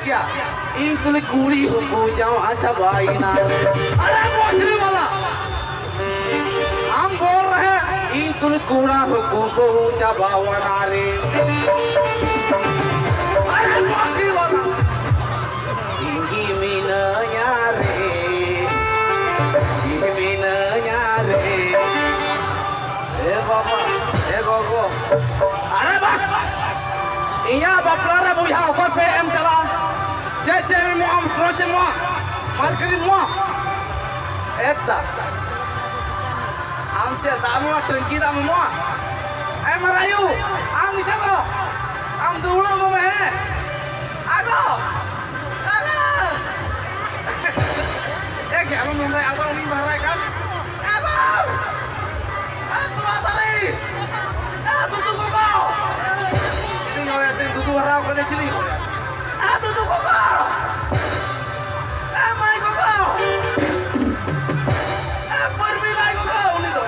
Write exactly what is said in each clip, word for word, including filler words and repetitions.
ᱤᱧ ᱛᱩᱞᱩᱡ ᱠᱩᱲᱤ ᱦᱚᱸᱠᱚ ᱡᱟᱶᱟᱭ ᱪᱟᱵᱟᱭᱮᱱᱟ᱾ ᱟᱨᱮ ᱢᱚᱥᱨᱤ ᱵᱟᱞᱟ, ᱟᱢ ᱵᱚᱞ ᱨᱮ ᱤᱧ ᱛᱩᱞᱩᱡ ᱠᱚᱲᱟ ᱦᱚᱸᱠᱚ ᱵᱟᱹᱦᱩ ᱪᱟᱵᱟᱣᱟᱱᱟ ᱨᱮ᱾ ᱟᱨᱮ ᱢᱚᱥᱨᱤ ᱵᱟᱞᱟ, ᱤᱧ ᱜᱮ ᱢᱤᱱᱟᱹᱧᱟ ᱨᱮ, ᱤᱧ ᱜᱮ ᱢᱤᱱᱟᱹᱧᱟ ᱨᱮ᱾ ᱮ ᱵᱟᱵᱟ, ᱮ ᱜᱚᱜᱚ, ᱟᱨᱮ ᱵᱟᱥ! ᱤᱧᱟᱹᱜ ᱵᱟᱯᱞᱟ ᱨᱮ ᱵᱚᱭᱦᱟ ᱚᱠᱚᱭ ᱯᱮ ᱮᱢ ᱪᱟᱞᱟᱜᱼᱟ? ᱪᱮᱫ ᱪᱮᱫ ᱮᱢ ᱮᱢᱚᱜᱼᱟ? ᱟᱢ ᱠᱨᱚᱪ ᱮᱢ ᱮᱢᱚᱜᱼᱟ? ᱢᱟᱨᱠᱟᱨᱤ ᱮᱢ ᱮᱢᱚᱜᱼᱟ? ᱮᱫᱟ᱾ ᱟᱢ ᱪᱮᱫ ᱫᱟᱜ ᱮᱢ ᱮᱢᱚᱜᱼᱟ? ᱴᱟᱹᱝᱠᱤ ᱫᱟᱜ ᱮᱢ ᱮᱢᱚᱜᱼᱟ? ᱮ ᱢᱟᱨᱟᱭᱩ, ᱟᱢ ᱱᱤᱛᱚᱜ ᱫᱚ ᱟᱢ ᱫᱩᱣᱲᱟᱹ ᱮᱢᱚᱜ ᱢᱮ, ᱦᱮᱸ? ᱟᱫᱚ, ᱟᱫᱚ! ᱮ ᱜᱮ ᱟᱞᱚᱢ ᱢᱮᱱᱫᱟ, ᱟᱫᱚ ᱩᱱᱤᱧ ᱵᱷᱟᱲᱟᱭ ᱠᱟᱱ᱾ ᱮ ᱵᱟᱵ! ᱮ ᱛᱚᱣᱟ ᱫᱟᱨᱮ! ᱮ ᱫᱩᱫᱩ ᱜᱚᱜᱚ! ᱪᱤᱞᱤᱧ ᱦᱚᱦᱚᱭᱟ? ᱛᱮᱦᱮᱧ ᱫᱩᱫᱩ ᱦᱟᱨᱟᱣ ᱠᱟᱫᱮ, ᱪᱤᱞᱤᱧ ᱦᱚᱦᱚᱭᱟ? ᱮ ᱫᱩᱫᱩ ᱜᱚᱜᱚ! ᱮ ᱢᱟᱹᱭ ᱜᱚᱜᱚ! ᱮ ᱯᱟᱹᱨᱢᱤᱞ ᱟᱭ ᱜᱚᱜᱚ! ᱩᱱᱤ ᱫᱚ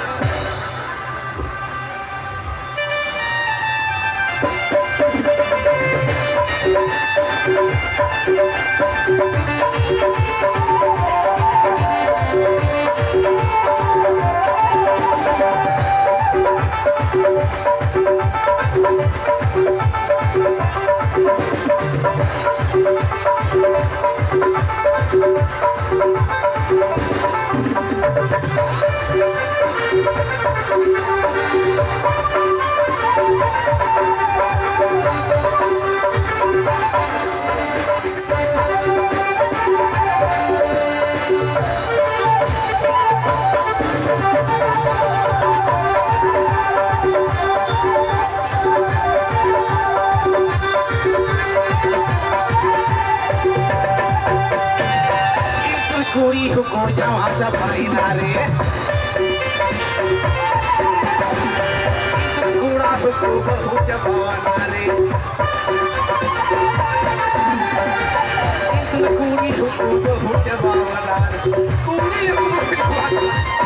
ᱠᱩᱲᱤ ᱦᱚᱸᱠᱚ ᱡᱟᱶᱟᱭ ᱪᱟᱵᱟᱭᱮᱱᱟ ᱨᱮ᱾ ᱠᱚᱲᱟ ᱦᱚᱸᱠᱚ ᱵᱟᱹᱦᱩ ᱪᱟᱵᱟᱭᱮᱱᱟ ᱨᱮ᱾ ᱠᱩᱲᱤ ᱦᱚᱸᱠᱚ ᱵᱟᱹᱦᱩ ᱪᱟᱵᱟᱭᱮᱱᱟ ᱨᱮ᱾ ᱠᱩᱲᱤ ᱦᱚᱸᱠᱚ ᱵᱟᱹᱦᱩ ᱪᱟᱵᱟᱭᱮᱱᱟ ᱨᱮ᱾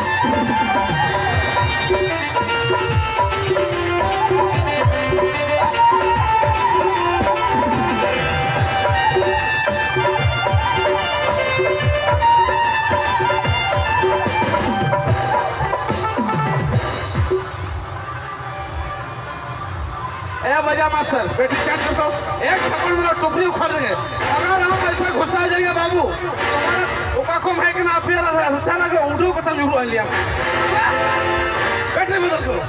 सर, बेटी चाट कर दो, एक थप्पड़ मेरा टोपरी उखाड़ देंगे। अगर हम ऐसा गुस्सा आ जाएगा बाबू, तुम्हारा ओका को मैं कहना आप यार, अच्छा लगे, उड़ो को तम जरूर लिया। बैटरी बदल करो।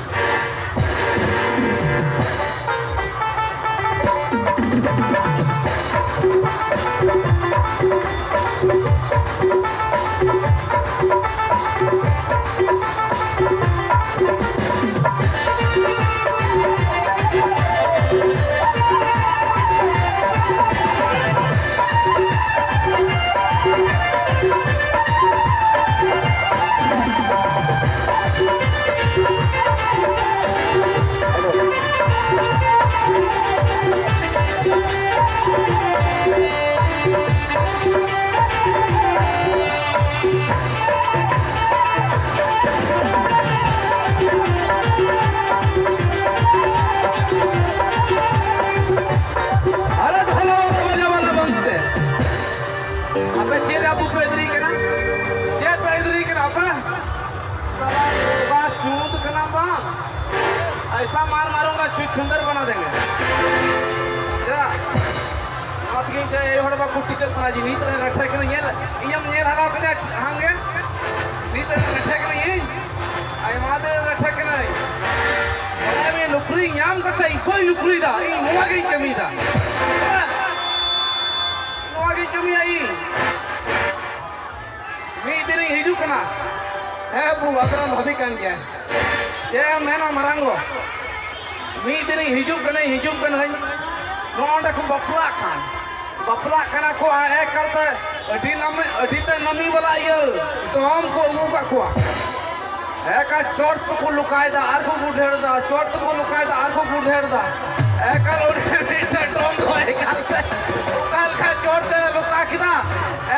अरे ढोलक बजावा ना बनते। अबे चेहरा बुक पे इधर ही करा। क्या पे इधर ही करा अबे? साला बात चूत कना बा। ऐसा मार मारूंगा, चुछुंदर बना देंगे। जा। आप ये चाहे ये हड़बा कुट्टी कर पड़ा जी, नीत रे रठे के नहीं है, ये हम ये हरा के हम गए। नीत रे रठे के नहीं है। आई मादे रठे के नहीं। अरे ये लुकरी याम करता है, कोई लुकरी दा, ये मुआ गई कमी दा। ᱱᱚᱣᱟ ᱜᱮᱧ ᱠᱟᱹᱢᱤᱭᱟ ᱤᱧ᱾ ᱢᱤᱫ ᱫᱤᱱᱤᱧ ᱦᱤᱡᱩᱜ ᱠᱟᱱᱟ᱾ ᱦᱮᱸ ᱵᱟᱹᱵᱩ, ᱟᱯᱱᱟᱨ ᱵᱷᱟᱵᱤ ᱠᱟᱱ ᱜᱮᱭᱟ᱾ ᱪᱮᱫ ᱮᱢ ᱢᱮᱱᱟ ᱢᱟᱨᱟᱝ ᱜᱚ? ᱢᱤᱫ ᱫᱤᱱᱤᱧ ᱦᱤᱡᱩᱜ ᱠᱟᱹᱱᱟᱹᱧ, ᱦᱤᱡᱩᱜ ᱠᱟᱹᱱᱟᱹᱧ᱾ ᱱᱚᱜᱼᱚ ᱱᱚᱸᱰᱮ ᱠᱚ ᱵᱟᱯᱞᱟᱜ ᱠᱟᱱ, ᱵᱟᱯᱞᱟᱜ ᱠᱟᱱᱟ ᱠᱚ᱾ ᱟᱨ ᱮᱠᱟᱞᱛᱮ ᱟᱹᱰᱤ ᱱᱟᱢᱤ, ᱟᱹᱰᱤ ᱛᱮ ᱱᱟᱢᱤ ᱵᱟᱞᱟ ᱤᱭᱟᱹ ᱰᱚᱢ ᱠᱚ ᱟᱹᱜᱩ ᱠᱟᱜ ᱠᱚᱣᱟ᱾ ᱮᱠᱟ ᱪᱚᱴ ᱛᱮᱠᱚ ᱞᱚᱠᱟᱭᱮᱫᱟ, ᱟᱨ ᱠᱚ ᱜᱩᱰᱷᱟᱹᱲ ᱮᱫᱟ, ᱪᱚᱴ ᱛᱮᱠᱚ ᱞᱚᱠᱟᱭᱮᱫᱟ, ᱟᱨ ᱠᱚ ᱜᱩᱰᱷᱟᱹᱲ ᱮᱫᱟ᱾ ᱮᱠᱟᱞ ᱩᱱᱤ ᱢᱤᱫᱴᱮᱱ ᱰᱚᱢ ᱫᱚ ᱮᱠᱟᱞ ᱛᱮ ᱚᱠᱟ ᱞᱮᱠᱟ ᱪᱚᱴ ᱛᱮ ᱞᱚᱠᱟ ᱠᱮᱫᱟ,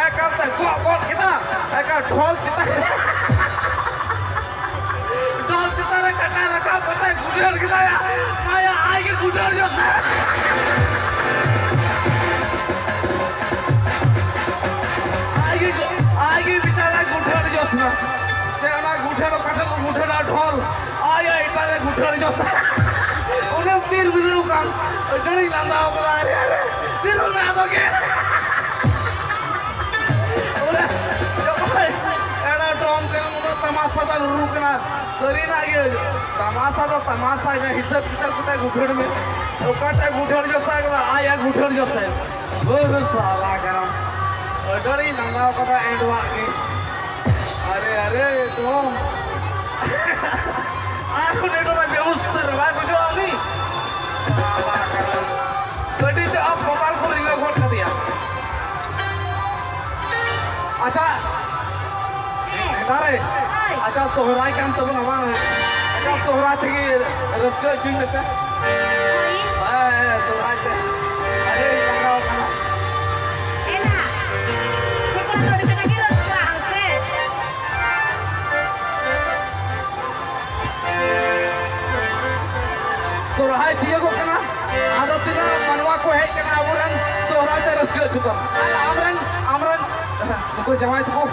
ᱮᱠᱟᱞ ᱛᱮ ᱜᱚᱜ ᱜᱚᱫ ᱠᱮᱫᱟ, ᱮᱠᱟᱞ ᱰᱷᱚᱞ ᱪᱮᱛᱟᱱ, ᱰᱷᱚᱞ ᱪᱮᱛᱟᱱ ᱨᱮ ᱠᱟᱴᱟ ᱨᱟᱠᱟᱵ ᱠᱟᱛᱮ ᱜᱩᱰᱷᱟᱹᱲ ᱠᱮᱫᱟᱭᱟ᱾ ᱢᱟᱭᱟ ᱟᱡ ᱜᱮ ᱜᱩᱰᱷᱟᱹᱲ ᱡᱚᱥ᱾ ᱟᱡ ᱜᱮ, ᱟᱡ ᱜᱮ ᱵᱮᱪᱟᱨᱟ ᱜᱩᱴᱷᱟᱹᱲ ᱡᱚᱥ ᱱᱟ᱾ ᱪᱮ ᱚᱱᱟ ᱜᱩᱴᱷᱟᱹᱲ ᱚᱠᱟ ᱴᱷᱮᱱ ᱠᱚ ᱜᱩᱴᱷᱟᱹᱲᱟ ᱰᱷᱚᱞ? ᱟᱡ ᱟᱡ ᱮᱴᱟᱜ ᱨᱮ ᱜᱩᱴᱷᱟᱹᱲ ᱡᱚᱥ᱾ ᱩᱱᱤ ᱵᱤᱨ ᱵᱤᱨᱩ ᱠᱟᱱ ᱟᱹᱰᱤ ᱞᱟᱸᱫᱟ ᱠᱟᱫᱟ᱾ ᱟᱨᱮ, ᱟᱨᱮ, ᱵᱤᱨᱩ ᱱᱟ ᱫᱚ ᱜᱮ᱾ ᱚᱱᱟ ᱡᱚᱠᱷᱚᱱ ᱮᱲᱟ ᱰᱚᱢ ᱠᱟᱱᱟ, ᱩᱱᱟᱹᱜ ᱛᱟᱢᱟᱥᱟ ᱫᱚ ᱨᱩᱨᱩ ᱠᱟᱱᱟ᱾ ᱥᱟᱹᱨᱤᱱᱟᱜ ᱜᱮ ᱛᱟᱢᱟᱥᱟ ᱫᱚ ᱛᱟᱢᱟᱥᱟᱭ ᱢᱮ, ᱦᱤᱥᱟᱹᱵ ᱠᱤᱛᱟᱹᱵ ᱠᱟᱛᱮ ᱜᱩᱴᱷᱟᱹᱲ ᱢᱮ᱾ ᱚᱠᱟᱴᱟᱜ ᱜᱩᱴᱷᱟᱹᱲ ᱡᱚᱥᱟ ᱠᱟᱫᱟ, ᱟᱭᱟᱜ ᱜᱩᱴᱷᱟᱹᱲ ᱡᱚᱥᱟ᱾ ᱵᱷᱳᱨ ᱥᱟᱞᱟ ᱠᱟᱱᱟ᱾ ᱟᱹᱰᱤ ᱞᱟᱸᱫᱟ ᱠᱟᱫᱟ ᱮᱸᱰᱣᱟᱜ ᱜᱮ᱾ ᱟᱨᱮ, ᱟᱨᱮ, ᱰᱚᱢ᱾ ᱟᱨᱦᱚᱸ ᱱᱮᱴᱣᱟᱨᱠ ᱵᱮᱵᱚᱥᱛᱟ ᱨᱮ ᱵᱟᱭ ᱜᱚᱡᱚᱜᱼᱟ ᱩᱱᱤ? ᱵᱟᱵᱟ ᱠᱟᱱᱟ᱾ ᱜᱟᱹᱰᱤ ᱛᱮ ᱦᱟᱥᱯᱟᱛᱟᱞ ᱠᱚ ᱨᱤᱞᱟᱹ ᱜᱚᱫ ᱠᱟᱫᱮᱭᱟ᱾ ᱟᱪᱪᱷᱟ, ᱫᱟᱨᱮ᱾ ᱟᱪᱪᱷᱟ, ᱥᱚᱦᱨᱟᱭ ᱠᱟᱱ ᱛᱟᱵᱚᱱᱟ ᱵᱟᱝ? ᱟᱪᱪᱷᱟ, ᱥᱚᱦᱨᱟᱭ ᱛᱮᱜᱮ ᱨᱟᱹᱥᱠᱟᱹ ᱦᱚᱪᱚᱧ ᱢᱮᱥᱮ᱾ ᱦᱮᱸ, ᱦᱮᱸ, ᱥᱚᱦᱨᱟᱭ ᱛᱮ᱾ ᱟᱹᱰᱤ ᱞᱟᱸᱜᱟᱣ ᱠᱟᱱᱟ᱾ ᱮᱱᱟ, ᱵᱟᱯᱞᱟ ᱥᱟᱹᱨᱤ ᱛᱮᱜᱮ ᱨᱟᱹᱥᱠᱟᱹ ᱟᱢ ᱥᱮ? ᱥᱚᱦᱨᱟᱭ ᱛᱤᱭᱳᱜᱚᱜ ᱠᱟᱱᱟ᱾ ᱟᱫᱚ ᱛᱤᱱᱟᱹᱜ ᱢᱟᱱᱣᱟ ᱠᱚ ᱦᱮᱡ ᱠᱟᱱᱟ ᱟᱵᱚᱨᱮᱱ ᱥᱚᱦᱨᱟᱭ ᱛᱮ ᱨᱟᱹᱥᱠᱟᱹ ᱦᱚᱪᱚ ᱠᱚᱣᱟ᱾ ᱟᱨ ᱟᱢᱨᱮᱱ, ᱟᱢᱨᱮᱱ ᱱᱩᱠᱩ ᱡᱟᱶᱟᱭ ᱛᱟᱠᱚ᱾